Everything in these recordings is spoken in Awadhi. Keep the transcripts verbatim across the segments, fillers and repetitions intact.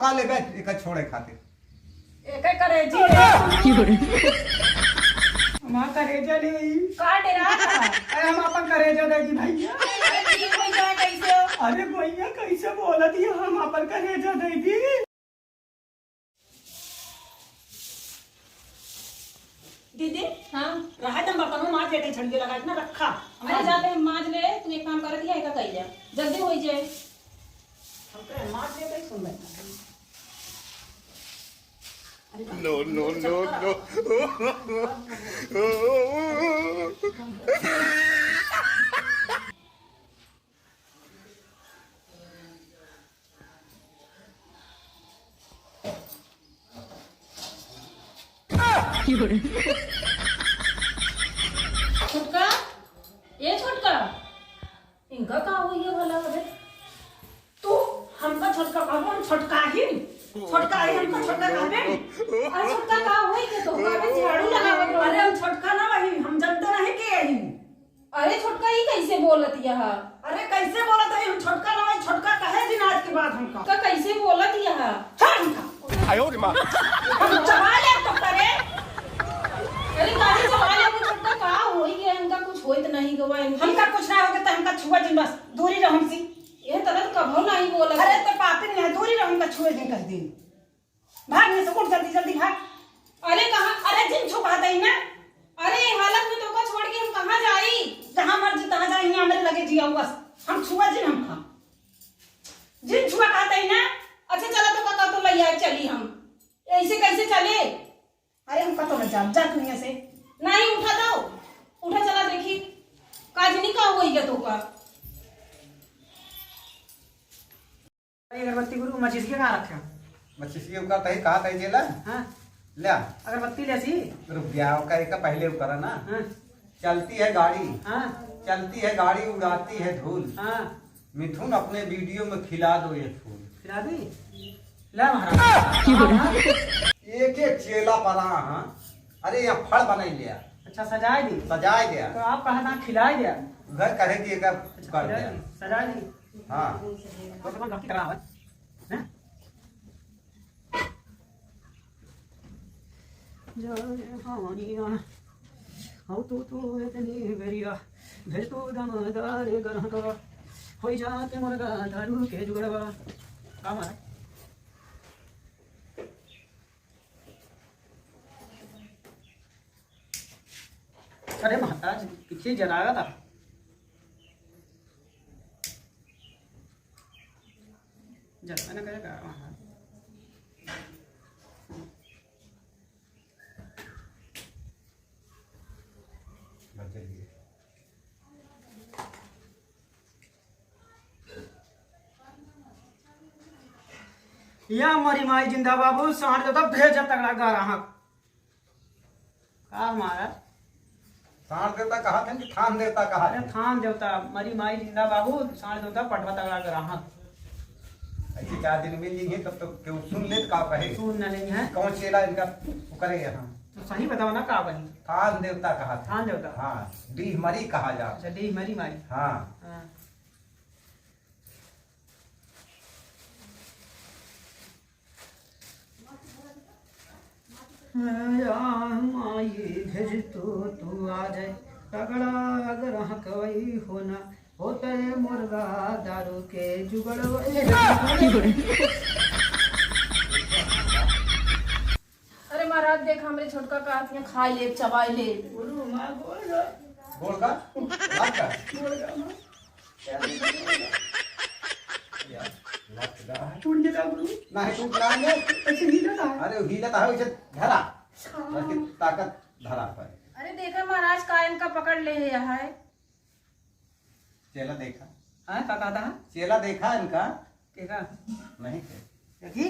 का लेबे एका छोड़े खातिर? एके करेजी ले। हमार करेजा ले आई। का डेरा था? अरे हम अपन करेजा दे दी भैया। अरे ठीक हो जाए कैसे हो? अरे भैया कैसे बोलत ही हम अपन करेजा दे दी। दीदी, हाँ? रहा दम बर्तनों मार देते छड़िए लगा इतना रखा। अरे जा बे माज ले, तू एक काम करत ही एका कइले। जल्दी होई जाए। हम कहे मार देते ही सुन लेता। No, no, no, no। छोटका, ए छोटका, इनका का होइए भला अबे? तू हमका छोटका कहबो, हम छोटका ही? छोटका ही हमका छोटका कहबे? अरे छोटका का होई के तो अबे झाड़ू लगावत रहो। अरे हम छोटका ना वही, हम जनते नहीं के यही। अरे छोटका, ई कैसे बोलत यह? अरे कैसे बोलत है? हम छोटका ना वही, छोटका कहे दिन आज के बाद हमका। का कैसे बोलत यह? छोड़ हमका। आयो रे माँ। हम चबा ले तो करे। अरे काहे चबा ले, छोटका का होई गया? इनका कुछ होइत नहीं गवा इनके। हमका कुछ ना होके तो हमका छुआ जिन बस, दूरी रहो हमसे। ये तरह तो कभो नहीं बोला। अरे तो पापिन है, दूरी रहो, हमका छुए जिन कह दी। भाग यहाँ से, उठ जल्दी जल्दी भाग। अरे कहाँ? अरे जिन छुआ कहते ही ना। अरे ये हालत में तोका छोड़ के हम कहाँ जाई? जहाँ मर्जी तहाँ जाई, यहाँ मेरे लगे जिया बस। हम छुआ जिन हमका। जिन छुआ कहते ही ना। अच्छा चला तोका कतो लइया चली हम। ऐसे कैसे चले? अरे हम कतो न जाब, जा तू यहाँ से। नहीं उठा दो। उठा चला देखी। काजनी का होई गया तोका? अरे अगरबत्ती गुरु, मचिसिया कहाँ रखे हो? मचिसिया का तही कहा तही जेला? हाँ। ले आ। अगरबत्ती ले सी। रुक गया, ओका एक पहले उतरा ना। हाँ। चलती है गाड़ी। हाँ। चलती है गाड़ी, उड़ाती है धूल। हाँ। मिथुन, अपने वीडियो में खिला दो ये फूल। खिला दी? ले महाराज। एक एक चेला परा, हाँ। अरे यहाँ फल बनाई लिया। अच्छा, सजाए दी। सजाए दिया। तो आप कहा था खिलाए दिया। घर कहे कि एक अच्छा, कर खिलाए दिया। दी, सजाए दी। हाँ। तो अपन गलती करा है, हैं? जय हमारिया, हौ तू तू इतनी गरिया, भेज तू दमदार ग्राहक, होई जात मुर्गा दारू के जुगड़वा। का मारा? अरे महाराज, पीछे जलाया था। जलवा न करेगा वहाँ। या मरी माई जिंदा बाबू, साँढ़ देवता भेज तगड़ा ग्राहक। का हमारा? साँढ़ देवता कहा थे कि थान देवता कहा अरे थे? थान देवता, मरी माई जिंदा बाबू, साँढ़ देवता पटवा तगड़ा ग्राहक। ऐसे चार दिन मिल जाइए तब तो केहू सुन ले तो का कहे? सुन न लेंगे हैं। कौन चेला इनका वो करे यहाँ? तो सही बताओ ना का बनी? थान देवता कहा थे। थान देवता। हाँ, डीह मरी कहा जा। अच्छा, डीह मरी माई। हाँ। हाँ। या माई भेज तू, तू आ जाए, तगड़ा ग्राहक वही होना, होते मुर्गा दारू के जुगड़ वही। अरे महाराज, देख हमरे छोटका का हाथ में खाए ले, चबाए ले। बोलो, माँ, बोल दो। बोल का? बात का? बोल दो, माँ। यार, लटका है। टूट गया गुरु। नहीं, टूट रहा है। ऐसे हिलता है। अरे, हिलता है, उसे धरा। हाँ। बल्कि ताकत धरा पर। अरे, देखा महाराज, का इनका पकड़ ले है यहाँ है। चेला देखा। हाँ, का कहता है? चेला देखा इनका। देखा। नहीं थे। देखी?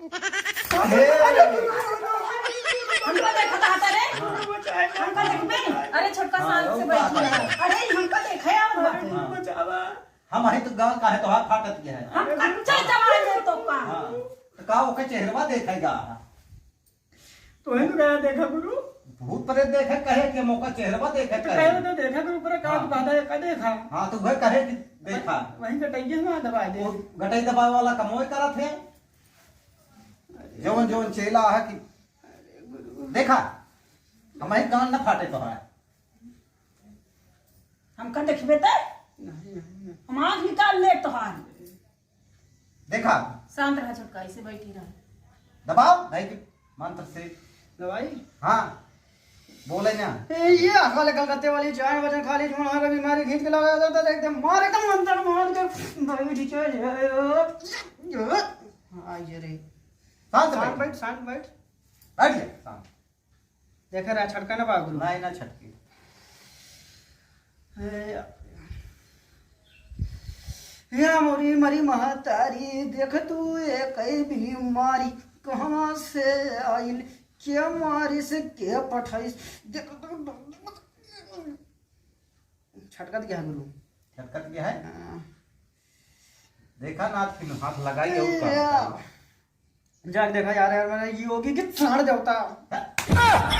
हे! हमको देखा था रे? हाँ। हमको देख में? अरे छोटका हाँ, शांत से वो बैठ बात गया। है। अरे हमको देखा यार बात है। हाँ। हम आई तो गाँव का है तो हाथ फाटत गया है। हम कच्चा जवान है तो का? हाँ। तो का ओके चेहरवा देखेगा? तोहे तो गया देखा गुरु। भूत प्रेत देखे कहे कि मोका चेहरवा देखे तो कहे। कहे तो देखा गुरु, पर का हाँ। बात है, का देखा? हाँ, तो वह कहे कि देखा। वहीं गटैया में दबा दे। वो गटई दबावे वाला कमोए करत है। जवन जवन चेला है कि अरे गुरु। देखा, हमारी कान न फाटे तो है। हमका देखबे ते? नहीं, नहीं, नहीं। हम आँख निकाल ले तोहार। देखा। शांत रहा छोटका, ऐसे बैठी रहा। दबाओ, नहीं कि मंत्र से। दवाई? हाँ, बोले ना। ए, ये अकाल कलकत्ते वाली जान वजन खाली झोल आगे बीमारी खींच के लगा देता, देख दे, मार एकदम मंत्र मार के, बैठ चल। हाँ, ये रे। शांत शांत बैठ। बैठ, शांत बैठ। बैठ जा, शांत। देखा रहा, छटका ना बा गुरु। नहीं, ना छटकी। हे, हे मोरी मरी महतारी, देख तू एक बीमारी कहवा से आइल, के मारिस, के पठाइस, देख। छटकत गया गुरु। छटकत गया है? हाँ। देखा ना, फिर हाथ लगाई और ए, का होता है? जाके देखा यार, यार, मैंने योगी के साँड़ देवता।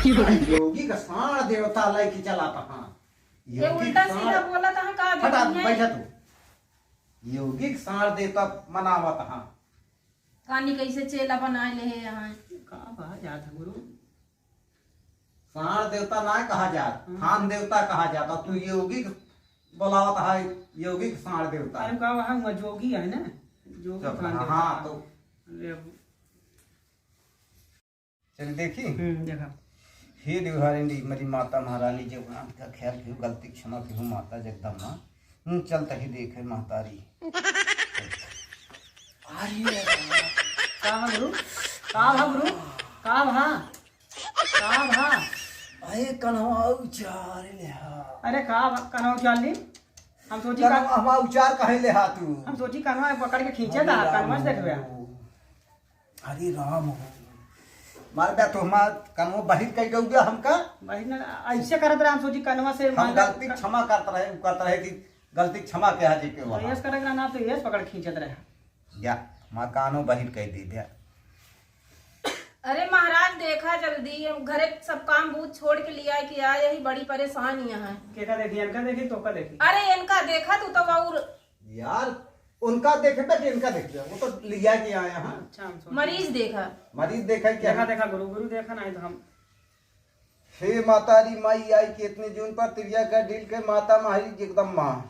योगी का साँड़ देवता लेके चला था, हाँ। ये योगी उल्टा साँड़ सीधा बोला था, का फटा, देखी है? बैठा तू। योगी के साँड़ देवता मनावत, हाँ। कानी कैसे चेला बनाए ले है यहाँ। का बा जात है गुरु? साँड़ देवता ना कहा जात, हम्म। थान देवता कहा जात। और तू योगी के बोलावत है, योगी के साँड़ देवता। अरे का वहाँ हुआ जोगी है ना, जोगी चुप थान रहा, देवता। हाँ, तो अरे अब चल देखी। हम्म, देखा। हे देवहारिणी, मेरी माता महारानी जगन्नाथ का ख्याल किहु, गलती क्षमा किहु माता जगदम्मा। हम्म, चल तही देखे महतारी। अरे, का भा गुरु? का भा गुरु? का भा? का भा? अरे, कन्हवा उचार ले हा। अरे, का भा-, कन्हवा उचार ली? हम सोची कन्हवा का हमार उचार कहे ले हा तू? हम सोची कन्हवा पकड़ के खींचे था, अरे कन्हवा से राम देखबे। हो। हरे राम हो। मार बे तो हमार कनवा बहिर कई गऊ गया हमका। बहिर ना, ऐसे करत रहा, हम सोची कनवा से हम मान ले गलती क- क्षमा करत रहे, उ कहत रहे कि गलती क्षमा किहा जी के तो वहाँ। यस करत रहा ना, तो यस पकड़ खींचत रहे। या, हमार कानो बहिर कई दे दिया। अरे महाराज देखा जल्दी, हम घरे सब काम बूझ छोड़ के लिया कि आए, यही बड़ी परेशान यहाँ है। केका देखी, इनका देखी, तोका देखी? अरे इनका देखा तू तो और यार, उनका देखबे कि इनका देखबे? वो तो लिया के आया, हाँ। अच्छा, हम सोचे मरीज देखा। मरीज देखा क्या? देखा, देखा, गुरु, गुरु देखा नहीं तो हम। हे माता री माई आई के इतने जून पर तिरिया का डील के माता माई जगदम्मा।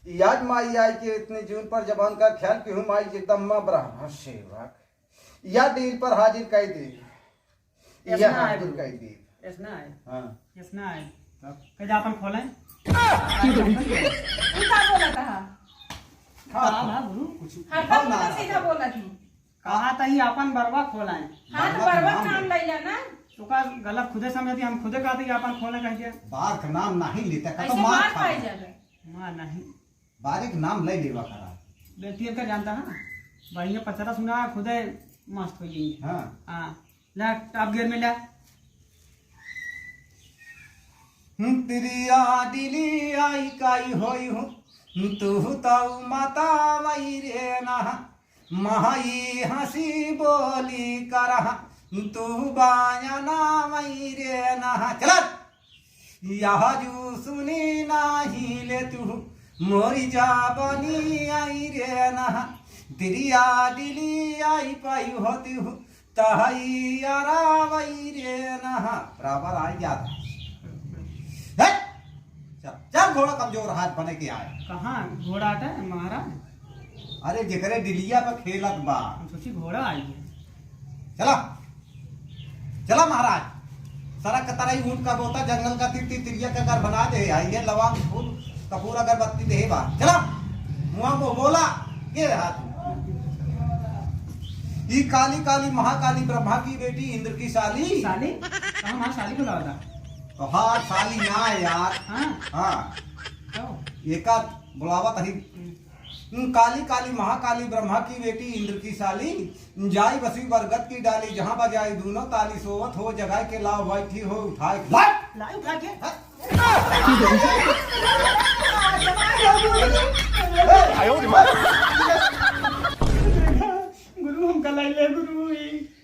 याद माई आई के इतने जून पर जबान का ख्याल किहु माई जगदम्मा ब्राह्मण सेवक। या डील पर हाजिर कई दे। यस यह ना आए हाजिर गुरु। कई दे। यस ना आए। हाँ। यस ना आए। तब? कह जा अपन खोलें। तू का बोलत हा? हाँ, का भा गुरु? कुछ हर बात बोल ना ना रहा सीधा था। बोलत ही। कहा था ही अपन बरवा खोलें। हाँ, तो बरवा बरवा के नाम नाम ले। ले लेना। तो का गलत खुदे समझ दी, हम खुदे कहते ही अपन खोलें कह दिया। बार का नाम नहीं लेता, का तो ऐसे मार मार खा खाए ले। जावे। मार नहीं। बारिक नाम ले लेवा करा। बेटी का जानता है ना, बढ़िया पचरा सुना, खुदे मस्त हो गई। हाँ। हाँ, ला, टॉप गियर में ला। हम्म, तिरिया दिली आई काई होई हूँ, तू ताऊ माता वही रे ना, माई हंसी बोली करा, तू बाया ना वही रे ना। चला। यह जू सुनी नाही ले तू, मोरी जाबनी आई रे ना, दिलिया दिली आई पाई हो तू, तहई अरावई रे ना। बराबर आई जाता। हे! चल, चल घोड़ा कमजोर हाथ बने के आया। कहाँ घोड़ा आटा है महाराज? अरे जेकरे डिलिया पे खेलत बा। हम सोची घोड़ा आई है। चला, चला महाराज, सड़क का तरह ही ऊँट का बोता, जंगल का तीर, तीर, तिरिया का घर बना दे। आई है लवांग फूल, कपूर अगरबत्ती दे बा। चला, मुँह को बोला, के रहा तू? ई काली, काली, महाकाली, ब्रह्मा की बेटी, इंद्र की साली। साली? कहाँ माँ साली बुलावा था? तो हाँ, साली ना है यार। हाँ। हाँ। क्यों? एका बुलावत ही। हम्म। हम्म, काली काली महाकाली ब्रह्मा की बेटी इंद्र की साली, जाई बसी बरगद की डाली, जहाँ बजाई दूनों ताली, सोवत हो जगाई के लाओ बैठी हो उठाए के। लाई उठा के। हाँ। गुरु हमका लाई ले गुरु।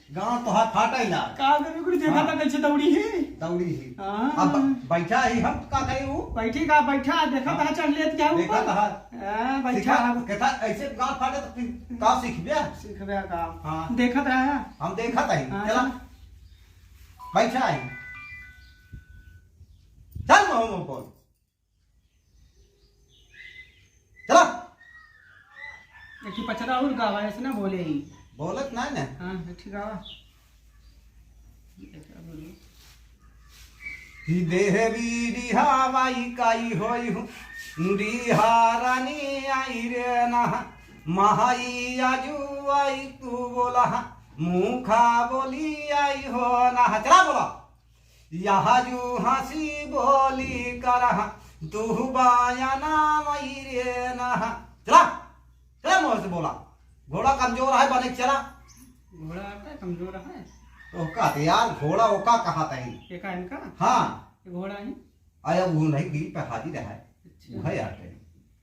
गाँव तोहार फाटै ना। का करी गुरु, देखा हाँ। था कैसे दौड़ी ही। दौड़ी ही। हाँ। अब ब-, बैठा ही हम, का करी ऊ? बैठी का, बैठा, देखा हाँ। था चढ़ लेत क्या देखा ऊपर? था। हाँ, बैठा सीखा, अब। कहता ऐसे गाँव फाटे तो फिर का सीखबे? सीखबे का? हाँ। देखत रहा। हम देखत ही। हाँ, चला। चला। बैठा ही। चल, मोह, मोह बोल। चला। एक ही पचरा और गावा, ऐसे ना बोले ही। बोलत ना ना। हाँ, एक ही गावा। कि देहरी रिहावाई काई होई हूँ, रिहारानी आई रे ना, महाई आजू आई तू बोला, मुखा बोली आई हो ना। चला बोला। यह जो हँसी बोली करह, दुहबाया नाम रे नह। चला, चला मोह से बोला। घोड़ा कमजोर है, बने के चला। घोड़ा आता है, कमजोर है। तो कहते यार, घोड़ा ओका कहा तही। ये का इनका? हाँ। ये घोड़ा है? आया वो नहीं, गिरी पे हाजिर है। अच्छा। वो है यार।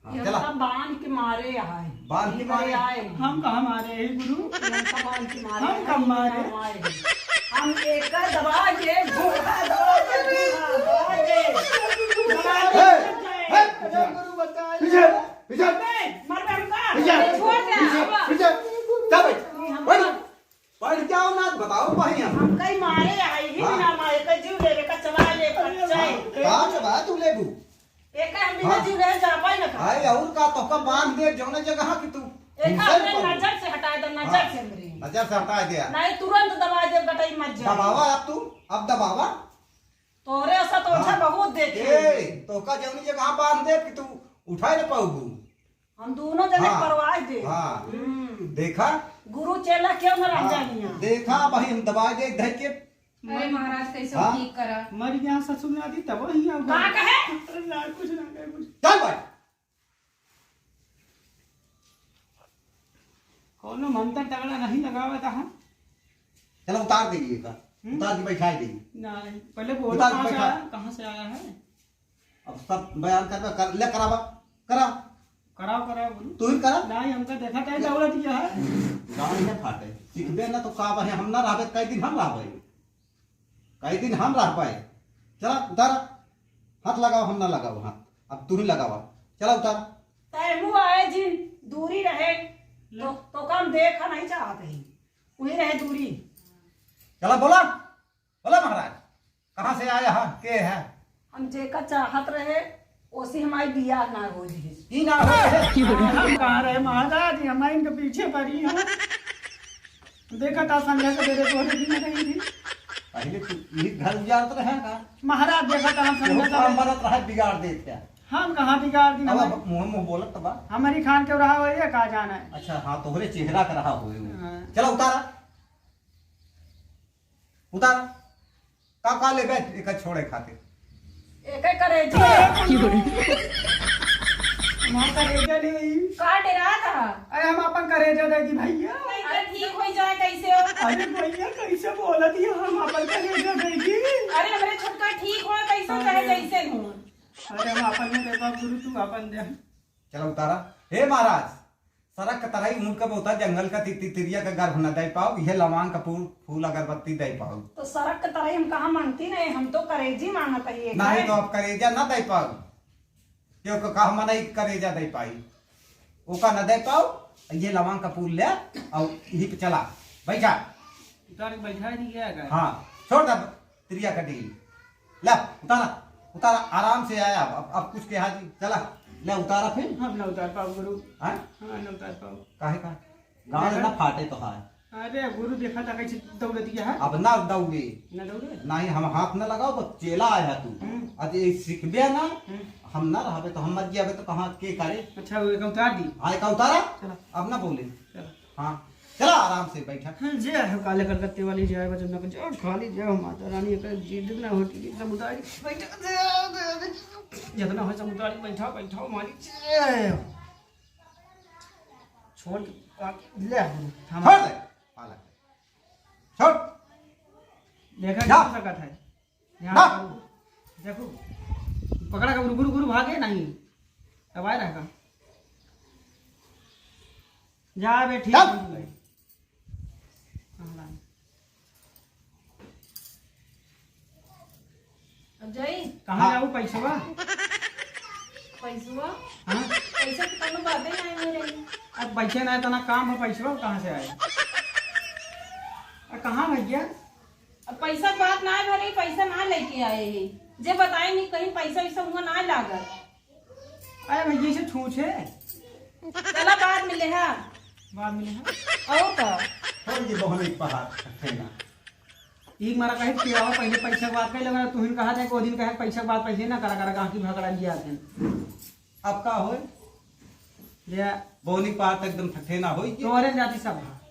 हाँ, ये चला। हमका बांध के मारे आए। बांध के इनकरे मारे? आए। हम कहाँ मारे हैं गुरु? ये हमका बांध के मारे हम हैं, कब मारे? हम आए हैं। हम एकर दबा के, घोड़ा दबा के, घोड़ा दबा के, दबा के हे, मर जाए। हे, गुरु बचाए। पीछे, पीछे। मर गए, मर गए हमका। पीछे, छोड़ दे, पीछे, अब। पीछे। जा भाई, ये हम बैठ। बैठ जाओ ना, बताओ भाई हम। हम कई मारे आई ही हाँ। बिना मारे, कई जीव लेवे का चबा ले, अरे कच्चा है। हाँ, का चबा तू लेबू? एक हम बिना हाँ। जीव ले जा पाई ना का। अरे और का, तोका बांध दे जौने जगह कि तू एक घुसे हमरे पड़ू। नजर से हटा दे, नजर हाँ, से हमरे। नजर से हटा दे। नहीं, तुरंत दबा दे, गटई मर जाए। दबावा अब तू, अब दबावा। तोरे ऐसा तो हाँ। अच्छा बहुत देखे। ए, तोका जौनी जगह बांध दे कि तू उठाए न पाऊबू। हम दोनों जने हाँ, परवाह दे। हाँ। हम्म। देखा? गुरु चेला क्यों न रह हाँ, जानिया? देखा, भाई हम दबा दे धर के। अरे महाराज, कैसे हाँ? ठीक करा? मर गया ससुर नादी, तब वही आओ। का कहे? अरे ना, कुछ ना कहे, कुछ। चल भाई। कौनो मंत्र तगड़ा नहीं लगावे था हम। चलो उतार दीजिए का। हम्म? उतार के बैठा दीजिए। नहीं, पहले बोलो उतार के कहाँ से बैठा। आया, कहाँ से आया है? अब सब बयान कर, कर, ले करावा, करा। कराओ, कराओ, बोलो। तू ही करा। नहीं, हमका देखा था, ये दौलत ये है। गाँव में फाटे। सीखबे ना तो का बहे, हम ना रहबे, कई दिन हम रहबे। कई दिन हम रहबे। चला, उतारा। हाथ लगाओ, हम ना लगाओ हाथ। अब तू ही लगावा। चला, उतारा। तैमू आए जिन दूरी रहे, तो, ले। तो कम देखा नहीं चाहत ही। वही रहे दूरी। चला, बोला। बोला महाराज, कहाँ से आया है, के है? हम जेका चाहत रहे, ओसे हमारी बियाह ना हो रही। ई ना हो रहे। हम कहाँ रहे महाराज, हम इनके पीछे पड़ी हूँ। देखा था संध्या से बेरे तोहरे बिना रही थी। पहले तू ई घर उजाड़त रहे का? महाराज देखा था हम वो संध्या काम से बनत रहा, बिगाड़ देत है। हम कहाँ बिगाड़ दी अब हमारे? अब मुँह मुँह बोलत बा। हमारी खान के रहा हो ये का जाना है? अच्छा, हाँ, तोहरे चेहरा का रहा होए। हाँ। चला उतारा। उतार। का, का लेबे एकर छोड़े खातिर? एकर करेजा। की बोले? हमार करेजा ले आई। का डेरात हा? अरे हम अपन करेजा दे दी भैया। नहीं तो ठीक हो जाए कैसे हो? अरे भैया कैसे बोलत ही, हम अपन करेजा दे दी। अरे हमरे छोटका ठीक हो कैसे हाँ, चाहे भैया। जैसे हो। अरे हम अपन नहीं दे पाओ गुरु, तू अपन दे। चला उतारा। हे महाराज, सरक के तरई उनके बोता जंगल का ति-, ति-, तिरिया का गर्भ न दे पाओ, ये लवांग का फूल, फूल अगरबत्ती दे पाओ। तो सरक के तरई हम कहाँ मांगती नहीं, हम तो करेजी मांगत है ये नहीं कहे। तो अब करेजा न दे पाओ, क्योंकि कहा मनई करेजा दे पाई, ओका न दे पाओ, ये लवांग का फूल ले और यहीं पे चला बैठा। उतार के बैठा दिया है। हाँ, छोड़ दे। तिरिया कटी। ला, उतारा, उतारा, आराम से आया। अब, अब कुछ कहा जी, चला, ले उतारा फिर। हम ना उतार पाओ गुरु। हाँ? हाँ, ना उतार पाओ। काहे का? गाँव ना फाटे तो है। अरे गुरु, देखा था कैसे दौड़त गया है। अब ना दौड़े। ना दौड़े? नहीं, हम हाथ ना लगाओ, बस चेला आया तू। हम्म। अब ये सीखबे ना, हम्म। हम ना रहबे तो हम मर जाबे तो कहाँ के करे? अच्छा, वो एक उतार दी। हाँ, एक उतारा। चला। अब ना बोले। चला। हाँ, चला आराम से बैठा। हाँ, जे है काले कलकत्ते वाली जे है, बचन ना जो खाली जे हो, माता रानी का जिद ना होती कि समुदाय बैठा, जितना हो समुदाय बैठा, बैठा मालिक जे। छोड़ के आ, ले आ, थामा। छोड़ दे, पालक। छोड़। देखा जा। जा सकत है। यहाँ ना। करू। देखो, पकड़ा का गुरु, गुरु, गुरु भागे नहीं। अब आए रहेगा। जा बे, ठीक चल। है। हाँ, ला। कहाँ हाँ। जाऊ पैसवा? पैसवा? हाँ? पैसा तो कौनो बाते नाहीं भरे। अब पैसे नाहीं, इतना काम है, पैसवा कहाँ से आए? अब कहाँ भइया? अब पैसा के बात नाहीं भरे, पैसा नाहीं लेके आए हैं। जे बताए नहीं कहीं पैसा वैसा हुआ नाहीं लागत। अरे भइया, इसे छूछे। चला बाद में लेहा। बाद में लेहा। और का? और ये दोहने पहाड़ ठेना। ई मारा कहे कि आवा पहले पैसा के बात कर लगा, तू ही कहा दे, को दिन कहे पैसा के बात पैसे ना करा, करा, गाँव की भगड़ा लिया थे। अब का होए? या बोनी पात एकदम ठठे ना होई के? तोहरे जाति सब है।